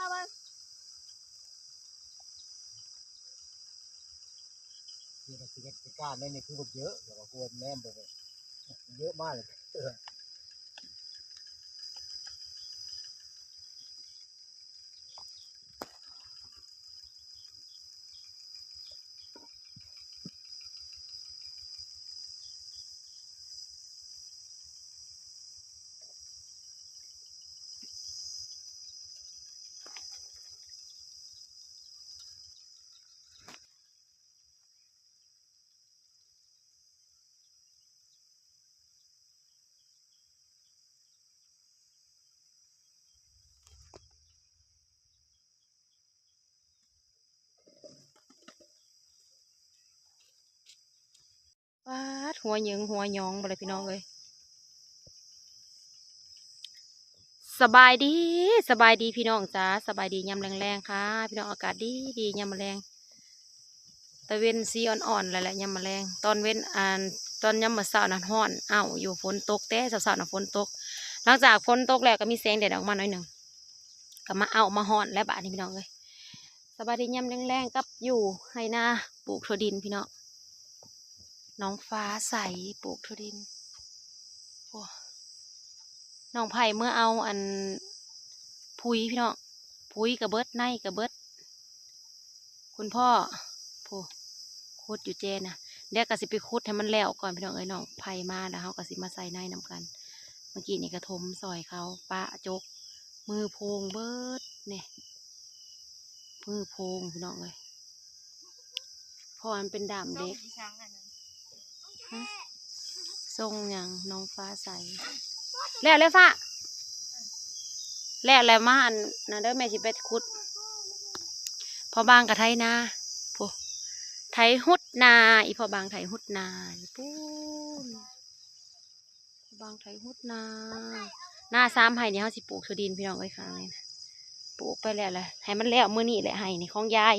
ເຮັດກິດຈະການໄດ້ນີ້ຄືບໍ່ເຢີະ ແຕ່ວ່າຄວນແນມເບິ່ງເຢີະມາກເລີຍ. ปาด หัวเหยิงหัวหยองบ่เลยพี่น้องเอ้ย สบายดี สบายดีพี่น้องจ๋า สบายดียามแลงๆ ค่ะ พี่น้อง อากาศดีดียามมื้อแลง ตะเว็นสีอ่อนๆ แล้วแหละยามมื้อแลง ตอนเว็น อัน ตอนยามมื้อเช้านั้นร้อนอ้าวอยู่ ฝนตกแต่เช้าๆ นะฝนตก หลังจากฝนตกแล้วก็มีแสงแดดออกมาหน่อยหนึ่ง ก็มาอ้าวมาร้อนแล้วบาดนี้พี่น้องเอ้ย สบายดียามแลงๆ กับอยู่ไฮ่นาปลูกถั่วดินพี่น้อง น้องฟ้าใสปลูกถั่วดิน โอ้ น้องไผ่เมือเอาอัน ปุ๋ยพี่น้อง ปุ๋ยกะเบิด ในกะเบิด คุณพ่อ โอ้ ขุดอยู่แจนะ เดี๋ยวก็สิไปขุดให้มันแล้วก่อนพี่น้องเอ้ย น้องไผ่มาแล้วเฮาก็สิมาใส่ในนำกัน เมื่อกี้นี่ก็ถมซอยเขา ปะจก มือโพงเบิดนี่ มือโพงพี่น้องเอ้ย เพราะมันเป็นด้ามเด็ก ฮะ ทรงหยัง น้องฟ้าใส แล้ว แล้วฟ้า แล้ว แล้วมาอันนั้นเด้อ แม่สิไปขุด พ่อบางก็ไถนา โอ้ ไถฮุดนา อีพ่อบางไถฮุดนา ปู้น บางไถฮุดนา นาสามไฮ่นี่เฮาสิปลูกถั่วดินพี่น้องเอ้ย ข้างนี้นะ ปลูกไปแล้วแหละ ให้มันแล้วมื้อนี้แหละ ไฮ่นี่ของยาย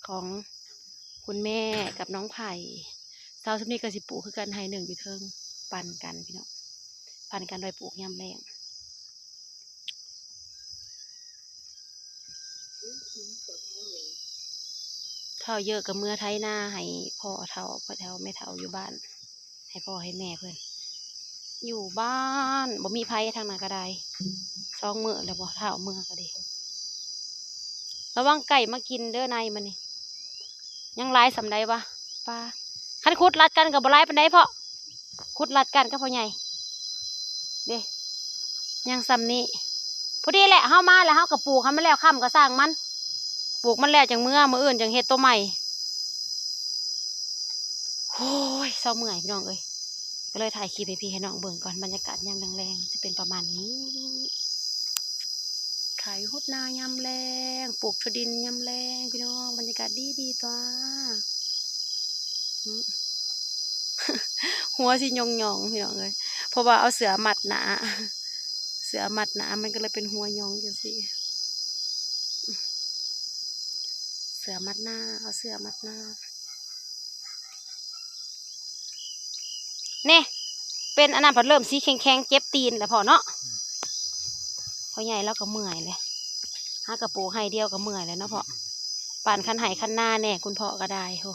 ของคุณแม่กับน้องไผ่ เช้าซุมนี้ก็สิปลูกคือกัน ไฮ่หนึ่งอยู่เทิง ปั่นกันพี่น้อง ปั่นกันไว้ปลูกยามแลง เฒ่าเยอะก็เมือไถนาให้พ่อเฒ่า พ่อเฒ่าแม่เฒ่าอยู่บ้าน ให้พ่อให้แม่เพิ่น อยู่บ้าน บ่มีไผทางนั้นก็ได้ สองมื้อแล้วบ่ เฒ่าเมือก็ดี ระวังไก่มากินเด้อ ในมันนี่ ยังหลายส่ำใดวะ ปา คันขุดลัดกันก็บ่หลายปานใด เพราะขุดลัดกันกับพ่อใหญ่เด้ ยังส่ำนี้ พอดีแหละ เฮามาแล้วเฮาก็ปลูกให้มันแล้ว ค่ำก็ซ่างมัน ปลูกมันแล้วจั่งเมือ มื้ออื่นจั่งเฮ็ดโตใหม่ โอ้ย เซาเมื่อยพี่น้องเอ้ย ก็เลยถ่ายคลิปให้พี่ให้น้องเบิ่งก่อน บรรยากาศยามแลงๆ จะเป็นประมาณนี้ ไถฮุดนายามแลง ปลูกถั่วดินยามแลง พี่น้อง บรรยากาศดีๆ ตั่ว อืม หัวสิหย่องๆ พี่น้องเอ้ย เพราะว่าเอาเสื้อมัดหน้า เสื้อมัดหน้า มันก็เลยเป็นหัวหย่องจั่งซี้ เสื้อมัดหน้า เอาเสื้อมัดหน้า นี่ เป็นอันนั้นพัดเริ่มสีแข็งๆ เจ็บตีนแล้วพ่อเนาะ พ่อใหญ่แล้วก็เมื่อยเลย หากะปลูกไฮ่เดียวก็เมื่อยแล้วเนาะพ่อ ปั่นคันไฮ่คันนาแน่ คุณพ่อก็ได้โห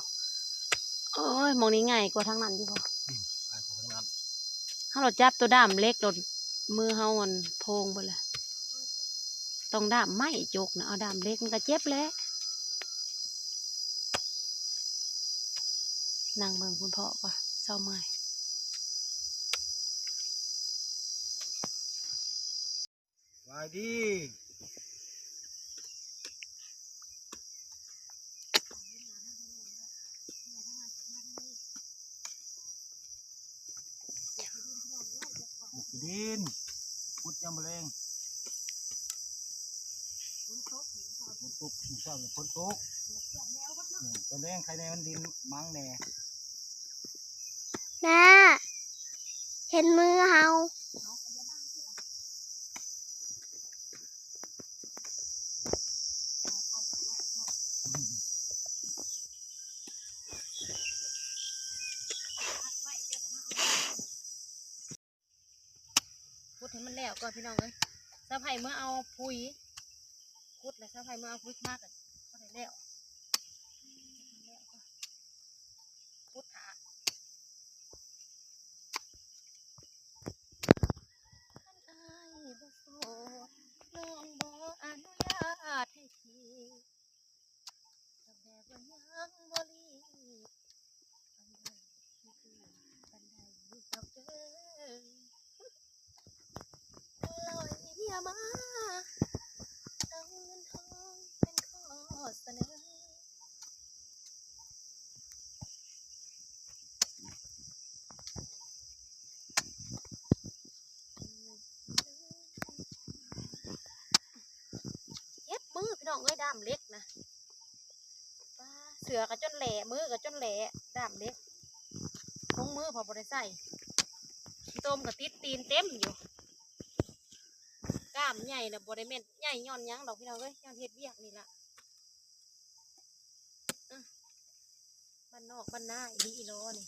โอ้ย หม่องนี้ง่ายกว่าทางนั้นอยู่พ่อ อืม ง่ายกว่าทางนั้น เฮาโลดจับตัวด้ามเหล็กโลด มือเฮามันโพงเบิดเลย ต้องด้ามไม้จกนะ เอาด้ามเหล็กมันก็เจ็บแหละ นั่งเบิ่งคุณพ่อก่อน เซาเมื่อย สบายดี ปลูกดิน ขุดยามมื้อแลง ฝนตก มื้อเช้านี่ฝนตก เออ ตอนแลงไคแหน่ มันดินมังแหน่ น้า เห็นมือเฮา ขุดให้มันแล้วก่อนพี่น้องเอ้ย สะใภ้เมือเอาปุ๋ย ຂຸດແລ້ວ ຊາວໄພເມືອເອົາຂຸດມາກໍພໍໄດ້ແລ້ວ ຂຸດຫາ ຄັນອ້າຍບໍ່ໂສດ ນ້ອງບໍ່ອະນຸຍາດໃຫ້ຈີບ ກໍແບບວ່າຍັງບໍ່ລີບ ປານໃດ ປານໃດດອກເດີ ລອຍເມຍມາ ເອົາເງິນທອງເປັນຂໍ້ສະເໜີ. ເຈັບມືພີ່ນ້ອງເອີຍ ດ້າມເຫຼັກນະ ປ້າ ເສື້ອກໍຈົນແຫຼະ ມືກໍຈົນແຫຼະ ດ້າມເຫຼັກ ຖົງມືພໍບໍ່ໄດ້ໃສ່ ຂີ້ຕົມກໍຕິດຕີນເຕັມຢູ່ ກ້າມໃຫຍ່ນະ ບໍ່ໄດ້ແມ່ນໃຫຍ່ຍ້ອນຫຍັງດອກພີ່ນ້ອງເອີຍ ຍ້ອນເຮັດວຽກນີ້ລະ ບ້ານນອກບ້ານນາອີ່ຫຼີອີ່ຫຼໍນີ້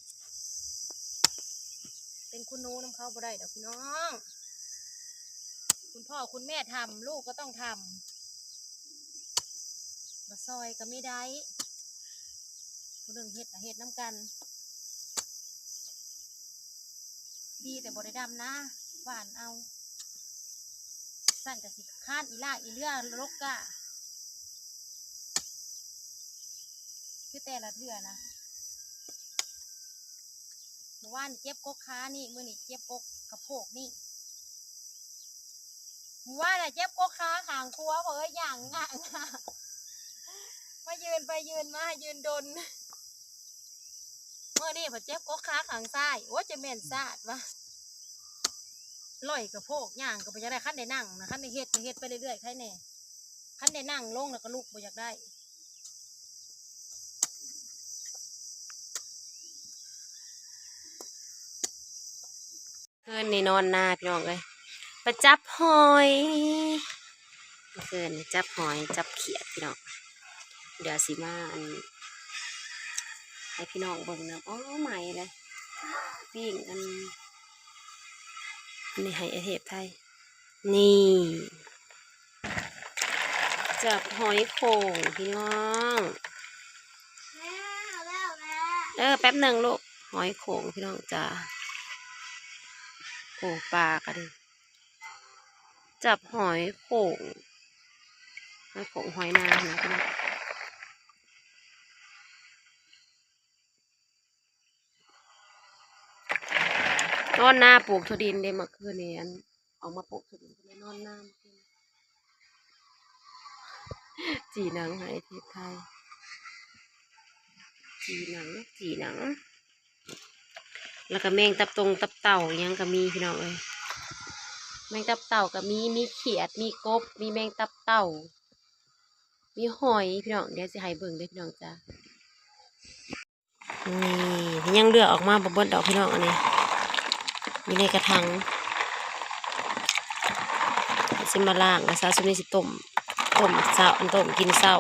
ເປັນຄຸນໜູນຳເຂົາບໍ່ໄດ້ດອກພີ່ນ້ອງ ຄຸນພໍ່ຄຸນແມ່ທຳ ລູກກໍຕ້ອງທຳ ມາຊ່ອຍກໍມີໄດ້ ຜູ້ໜຶ່ງເຮັດກໍເຮັດນຳກັນ ດີແຕ່ບໍ່ໄດ້ດຳນາ ຫວ່ານເອົາ ຊັ້ນກໍຊິຄ້ານອີຫຼາກອີເຫຼືອລົກກ້າ ຄືແຕ່ລະເທື່ອນະ ມື້ວານນີ້ເຈັບກົກຂານີ້ ມື້ນີ້ເຈັບກົກກະໂພກນີ້ ມື້ວານນະເຈັບກົກຂາຂ້າງຂວາ ເອີຍ ຍ່າງງະ ງະ ມາຢືນໄປຢືນມາ ຢືນດົນ ມື້ນີ້ພັດເຈັບກົກຂາຂ້າງຊ້າຍ ໂອ້ຍ ຈະແມ່ນຊາດວະ ລອຍກະໂພກ ຍ່າງກໍບໍ່ຢາກໄດ້ ຄັນໄດ້ນັ່ງນະ ຄັນໄດ້ເຮັດກໍເຮັດໄປເລື້ອຍໆ ໃຄແດ່ ຄັນໄດ້ນັ່ງລົງແລ້ວກໍລຸກບໍ່ຢາກໄດ້. ຄືນນີ້ນອນນາພີ່ນ້ອງເອີຍ ໄປຈັບຫອຍ ຄືນນີ້ຈັບຫອຍ ຈັບຂຽດພີ່ນ້ອງ ດຽວຊິມາ ອັນ ໃຫ້ພີ່ນ້ອງເບິ່ງນຳ ອໍ ໃໝ່ເລີຍ ປີ້ງ ອັນ ອັນນີ້ໃຫ້ອາເທບໄທ ນີ້ ຈັບຫອຍໂຂ່ງພີ່ນ້ອງ ແມ່ ແລ້ວແມ່ ເອີ ແປັບໜຶ່ງລູກ ຫອຍໂຂ່ງພີ່ນ້ອງຈ໋າ ໂອ້ ປາກໍດີ ຈັບຫອຍໂຂ່ງ ຫອຍໂຂ່ງ ຫອຍນານະພີ່ນ້ອງ. ນອນນາປູກຖົ່ວດິນເດ້ ເມື່ອຄືນນີ້ ອັນ ອອກມາປູກຖົ່ວດິນ ກໍເລີຍນອນນາ ຈີໜັງໃຫ້ເທດໄທ ຈີໜັງ ຈີໜັງ ແລ້ວກໍແມງຕັບຕົງຕັບເຕົ່າອີ່ຫຍັງກໍມີພີ່ນ້ອງເອີຍ ແມງຕັບເຕົ່າກໍມີ ມີຂຽດ ມີກົບ ມີແມງຕັບເຕົ່າ ມີຫອຍພີ່ນ້ອງ ດຽວຊິໃຫ້ເບິ່ງເດີພີ່ນ້ອງຈ໋າ. ນີ້ ຍັງເລືອກອອກມາບໍ່ເບິດດອກພີ່ນ້ອງ ອັນນີ້ ຢູ່ໃນກະຖັງ ຊິມາລ້າງ ແລ້ວຊາວຊຸມນີ້ຊິຕົ້ມ ຕົ້ມເຊົ້າ ຕົ້ມກິນເຊົ້າ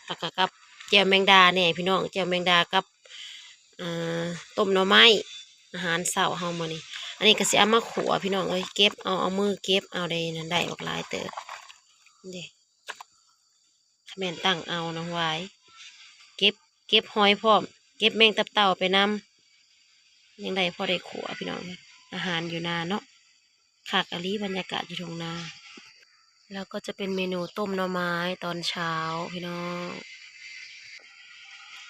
ແລ້ວກໍກັບແຈ່ວແມງດາແດ່ພີ່ນ້ອງ ແຈ່ວແມງດາກັບ ເອີ ຕົ້ມໜໍ່ໄມ້ ອາຫານເຊົ້າເຮົາມື້ນີ້ ອັນນີ້ກໍຊິເອົາມາຂົ້ວພີ່ນ້ອງເອີຍ ເກັບເອົາ ເອົາມືເກັບເອົາ ໄດ້ນັ້ນ ໄດ້ບັກຫຼາຍເຕີບ ເດ້. ຂະແມ່ນຕັ້ງເອົານະຫວາຍ ເກັບ ເກັບຫອຍພ້ອມ ເກັບແມງຕັບເຕົ່າໄປນຳ ຍັງໄດ້ພໍໄດ້ຂົ້ວພີ່ນ້ອງ ອາຫານຢູ່ນາເນາະ ຄັກອີ່ຫຼີບັນຍາກາດຢູ່ທົ່ງນາ. ແລ້ວກໍຈະເປັນເມນູຕົ້ມໜໍ່ໄມ້ຕອນເຊົ້າພີ່ນ້ອງ.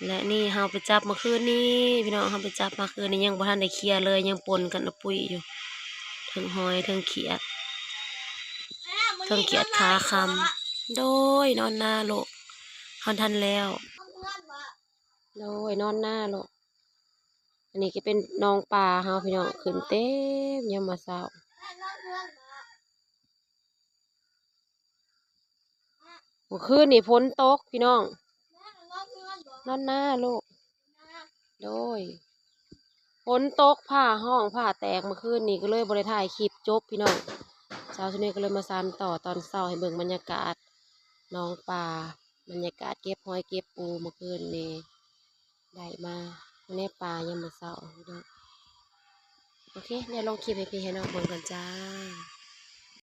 ແລະນີ້ເຮົາໄປຈັບເມື່ອຄືນນີ້ພີ່ນ້ອງ ເຮົາໄປຈັບມາຄືນນີ້ ຍັງບໍ່ທັນໄດ້ເຄຍເລີຍ ຍັງປົນກັນອະປຸ້ຍຢູ່ ເທິງຫອຍ ເທິງຂຽດ ເທິງຂຽດຂາຄຳ. ໂດຍ ນອນນາໂລະ ເຮົາທັນແລ້ວ ໂດຍ ນອນນາໂລະ. ອັນນີ້ກໍເປັນໜອງປາເຮົາພີ່ນ້ອງ ຂຶ້ນເຕັມຍາມມາເຊົ້າ. ເມື່ອຄືນນີ້ຝົນຕົກພີ່ນ້ອງ ນອນນາໂລະ ໂດຍ ຝົນຕົກ ຟ້າຮ້ອງຟ້າແຕກເມື່ອຄືນນີ້ ກໍເລີຍບໍ່ໄດ້ຖ່າຍຄລິບຈົບພີ່ນ້ອງ. ເຊົ້າຊະນີ້ກໍເລີຍມາສານຕໍ່ຕອນເຊົ້າໃຫ້ເບິ່ງບັນຍາກາດໜອງປາ ບັນຍາກາດເກັບຫອຍເກັບປູເມື່ອຄືນນີ້ ໄດ້ມາຢູ່ໃນປ່າຍາມມື້ເຊົ້າພີ່ນ້ອງ. ໂອເຄ ດຽວລົງຄລິບໃຫ້ພີ່ໃຫ້ນ້ອງເບິ່ງກ່ອນຈ້າ.